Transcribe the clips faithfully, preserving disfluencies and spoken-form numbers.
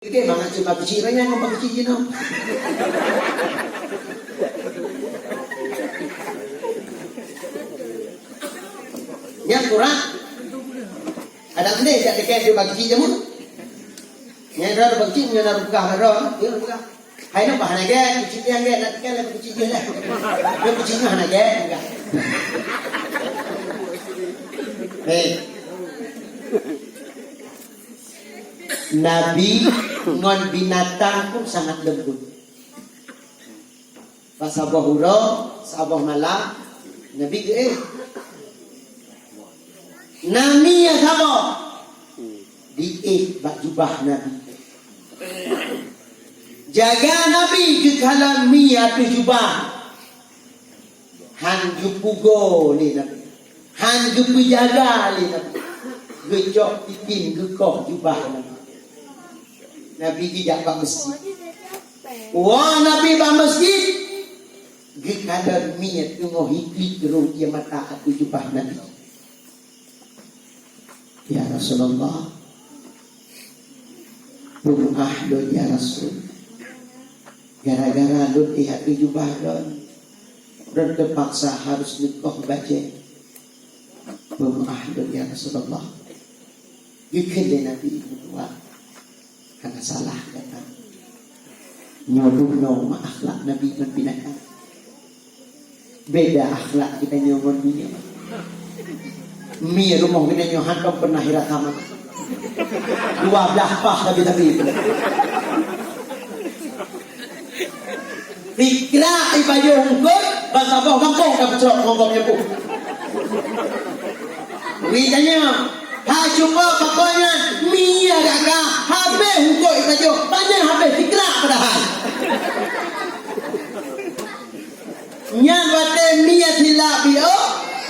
Oke, mangat cit bak keuchik raya ngon bak keuchik jinoe. Nyan kurang. Adak mendeh jak dekat dia bak keuchik jamu. Nyan dah bak keuchik, nyan dah rukah dah. Dia rukah. Hai nampak hana gèt, keuchik dia gèt, nak tekan lagi keuchik dia lah. Dia keuchik hana gèt. Hei. Nabi ngon binatang pun sangat lembut. Bak saboh uroe, saboh malam, Nabi geuéh. Na mie saboh diéh bak jubah Nabi. Jaga Nabi geukalon mie ateueh jubah. Han geupugoe lé Nabi. Han geupeujaga lé Nabi. Geucok titin geukoh jubah Nabi. Nabi jijak bak meuseujid. Woe Nabi bak meuseujid, geukalon mie teungoh hiklik rhot ie mata ateueh jubah Nabi. "Ya Rasulullah, peumeu'ah lôn ya Rasul. Gara-gara lôn éh ateueh jubah lôn, lôn teupaksa harôh neukoh bajèe. Peumeu'ah lôn ya Rasulullah." Geukheun lé Nabi, "Meutuah, hana salah gata." Nyoe bunoe akhlak Nabi ngon binatang. Beda akhlak geutanyoe ngon mie. Mie rumoh geutanyoe hantom peunah irasa mangat. Dua blah pah tapi-tapi. Sikrak ibayoh eungkôt, ban saboh gampông ka peucrok ngon gob nyoe. Wi tanyong, ha cuba pakon nyan, mie gagah, habéh eungkôt ibayoh, ban nyan habéh sikrak padahai. Nyan watèe mie silap biôh,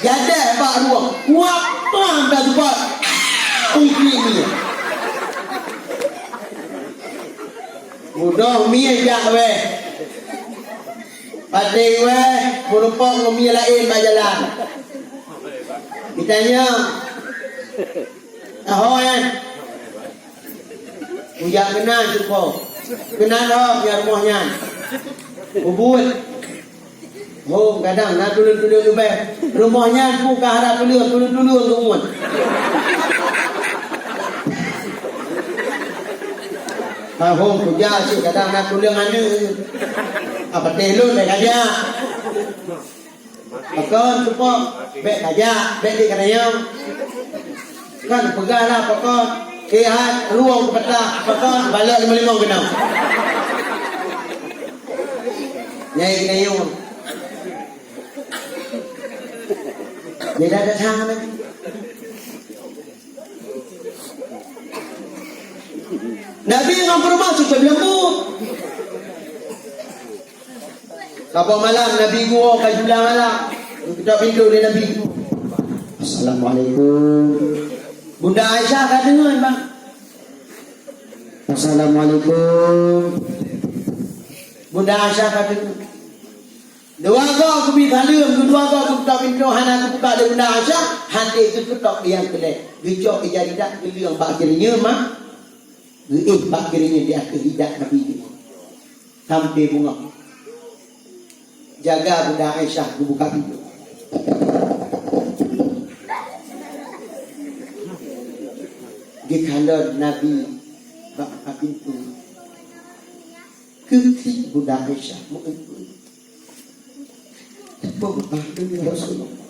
jadeh bak rumoh, wapah dah seupôt, uji mie. Mudoh mie jak wéh. Paténg wéh, meurumpok ngon mie laén bak jalan. Ditanya, "Tahu, eh?" Kujak keunan cuko. Keunan lom nyang rumoh nyan. Peubuet. Hom, kadang na tuleueng-tuleueng leubeh. Rumoh nyan peue ka harap tuleueng, tuleueng-tuleueng geumun. Ka hom kujak cit, kadang na tuleueng aneuk. Apa teh lôn bèk kajak. Pakon tupok, bèk kajak, bèk di keudayong. Kan peugah lah pakon, eh, hai, luwong keu patah, pakon, balek limong-limong keunoe. Nyai keudayong. Beda datang lagi. Nabi ngon peurumoh cukup lembut. Saboh malam Nabi geuwoe ka jula malam. Geukeudok pintoe lé Nabi. "Assalamualaikum." Bunda Aisyah ka deungoe, bang. "Assalamualaikum." Bunda Aisyah ka deungoe. Dua goe geubi saleuem, dua goe geukeudok pintoe hana geubuka lé Bunda Aisyah, han deuh geukeudok nyang keulhèe. Geucok ija ridak geuleueng bak keureunyeuen ma, geuéh bak keureunyeuen di ateueh ridak Nabi nyoe. Sampoe beungoh. Jaga Bunda Aisyah geubuka pintoe. Geukalon Nabi bak pintoe. Keu klik Bunda Aisyah meu-eu. Teupeu bah deungon Rasulullah.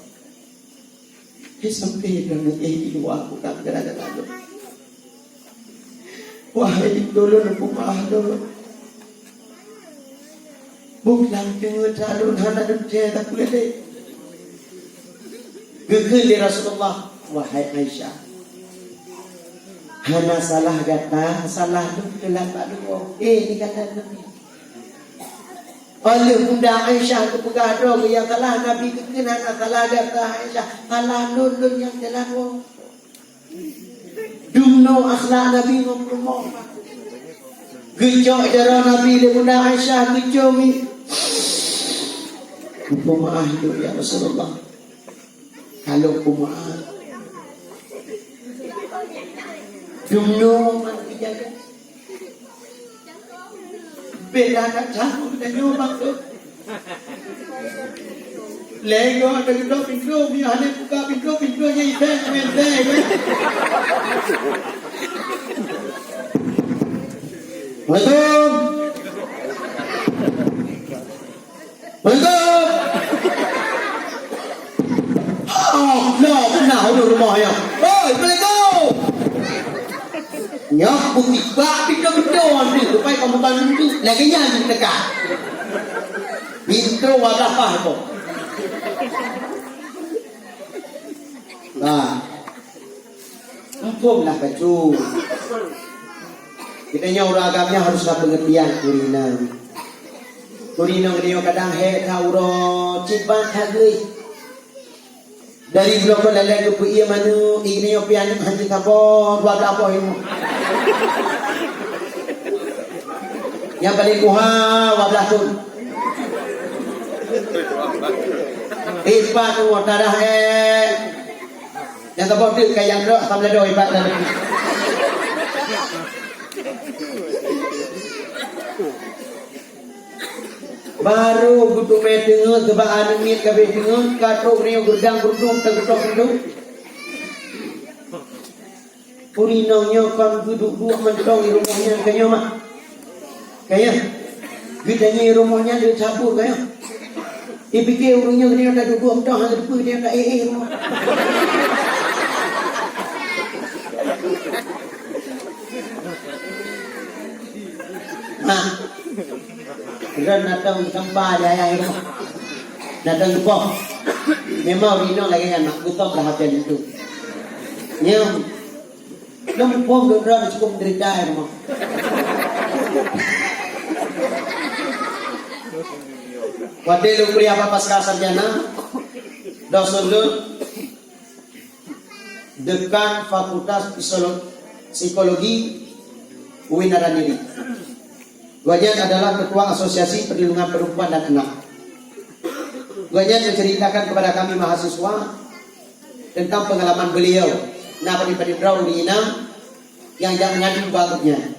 Di sampéng droeneuh éh di luwa bukan gara-gara lôn. Wahai tulôn, peumeu'ah lôn. Bukan teungeut lôn hana lôn teupeue lé. Geukheun lé Rasulullah, "Wahai Aisyah, hana salah gata, salah lôn teulat bak lôn." Eh, di kata Nabi. Óh lheueh Bunda Aisyah geupeugah droe nyang salah, Nabi geukheun, "Hana salah gata, Aisyah, salah lôn, lôn nyang teulat woe." Dumnoe akhlak Nabi ngon peurumoh. Geucok jaroe Nabi lé Bunda Aisyah, geucok mi. Peumeu'ah lôn, ya Rasulullah. Ka lôn peumeu'ah. Dumnoe man geujaga. Beda that cara tanyoe maksud. Lego ada gedok pintu, dia hana buka pintu, pintu nya ibeng, ibeng, ibeng. Assalamualaikum. Assalamualaikum. Oh, no, pernah ureueng rumoh nyoe. Oi, assalamualaikum. Nyoe bukti bak pintoe-pintoe nyoe, supaya kamu kan lucu. Lagèe nyan teuka. Pintoe wadah pah tu. Nah. Mumpung lah bacut. Kita nyoe ureueng agam nyoe harus na pengertian keu ureueng inong. Keu ureueng inong nyoe kadang hék that uroe, cit ban that gleh. Dari bloe kon lalée geupeuie manok, i nyoe pian hanjeuet saboh, dua blah boh ilmu. Nyang paling tuha dua blah thon. Ipat tu tarah, eh. Nyang saboh teuk ka nyang droe asam lado ipat dan. Barô geuteumé teungeut, sabab aneuk miet ka abéh teungeut, ka trok nyoe geurdang-geurdong, teugeutôk-geutôk. Ureueng inong nyoe kon geuduek-duek mantong di rumoh nyan, ka nyoe, mak. Ka nyoe. Geutanyong rumoh nyan, geucabut, ka nyoe. Ipike ureueng nyoe, geutanyoe ka duek-duek mantong, hana geuteupeue, geutanyoe ka éh-éh rumoh. Nah. Droen na tông sampha di ayah nyoe. Na tông geupoh. Memang ureueng inong lagèe nyan, mak, geutob dah hafal itu. Nyoe. Lom phon droen cukup menderita ya, mak. Watèe lôn kuliah bak Pasca Sarjana, dosen lôn, Dekan Fakultas Psikolo-, Psikologi U I N Narandiri. Gobnyan adalah Ketua Asosiasi Perlindungan Perempuan dan Anak. Gobnyan menceritakan kepada kami mahasiswa tentang pengalaman beliau. Na padum-padum droe ureueng inong nyang jak meungadu bak gobnyan.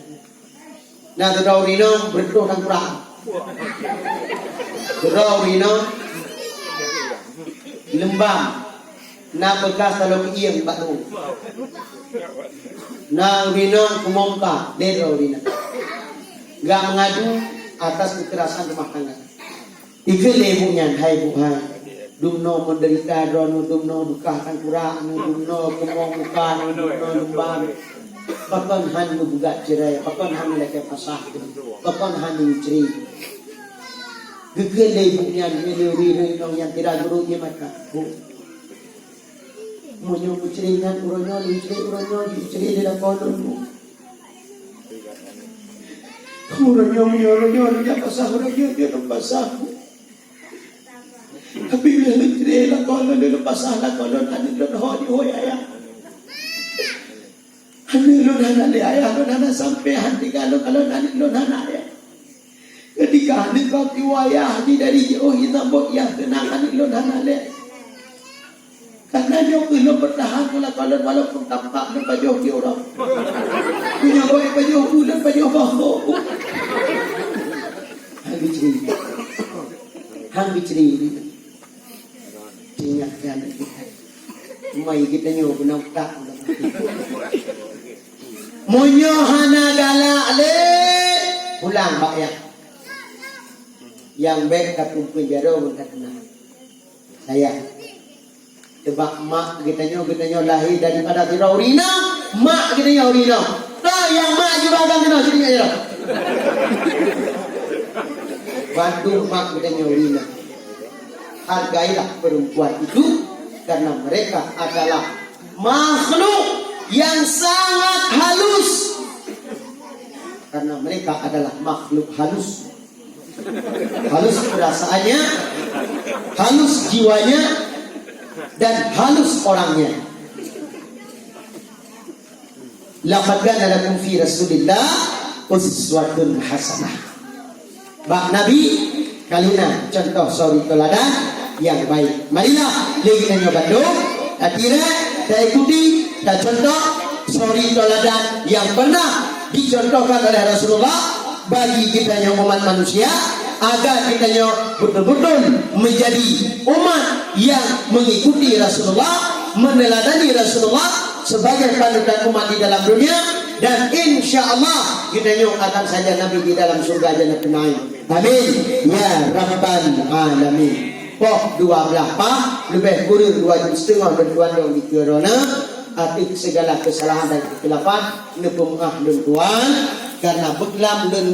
Na sidroe ureueng inong beureutoh tangkurak. Sidroe ureueng inong leumbam, na beukas taloe keuieng bak tueng. Na ureueng inong kumoe muka, lhèe droe ureueng inong. Gak meungadu atas kekerasan rumah tangga. Ikheun lé ibu nyan, "Hai bu hai, dumnoe menderita droeneuh, dumnoe beukas tangkurak neuh, dumnoe kumoe muka neuh, dumnoe leumbam. Pakon han neubugat cerai, pakon han neulakèe pasah, pakon han neucerai?" Geukheun lé ibu nyan, nyan lé ureueng inong nyang tira guru ié mata, "Bu, meunyoe meucerai nyan uroe nyoe, neucerai uroe nyoe, neucerai lé lakoe lôn, Bu. Uroe nyoe, meunyoe uroe nyoe neujak pasah, uroe nyoe jeuet lôn pasah, Bu." Tapi lheueh lôn cerai lakoe lôn, lôn pasah lakoe lôn, aneuk lôn ho di hôi ayah. Aneuk lôn hana lé ayah, lôn hana sampoe han tinggai lôn, kalon aneuk lôn hana ayah. Ketika aneuk gob jiwoe ayah, di dari jiôh jisambot yah seunang, aneuk lôn hana lé. Karena nyoe kheueh lôn beutahan keu lakoe lôn walaupun tampak lôn pajoh di ureueng. Meunyoe gob pajoh bu, lôn pajoh boh bu. Han geucerai. Han geucerai. Ingat keu aneuk geutanyoe. Mai geutanyoe beuna utak. Meunyoe hana galak lé, pulang bak yah. Nyang bèk tapeumpén jaroe ngon takeuna. Sayang. Sebab mak geutanyoe, geutanyoe lahé daripada sidroe ureueng inong, mak geutanyoe ureueng inong. Toh nyang mak jibagong keunoe sini ya. Bantu mak geutanyoe ureueng inong. Hargailah perempuan itu karena mereka adalah makhluk yang sangat halus. Karena mereka adalah makhluk halus. Halus perasaannya, halus jiwanya, dan halus orangnya. Laqad kana lakum fi Rasulillah uswatun hasanah. Bak Nabi, kali na contoh suri teladan yang baik. Marilah, lé geutanyoe bandum, tatirèe, taikuti, tacontoh suri teladan yang pernah dicontohkan oleh Rasulullah bagi kita nyoe umat manusia, agar kita nyoe betul-betul menjadi umat yang mengikuti Rasulullah, meneladani Rasulullah sebagai panutan umat di dalam dunia, dan insya Allah kita nyoe akan sajan Nabi di dalam surga Jannatin Naim. Amin ya rabbal alamin. Poh dua belas pah, leubeh kureueng dua jeuem siteungoh lôn tuan dong di keurona, ateueh segala kesalahan dan kekhilapan, neupeumaaf lôn tuan, karena beuklam lôn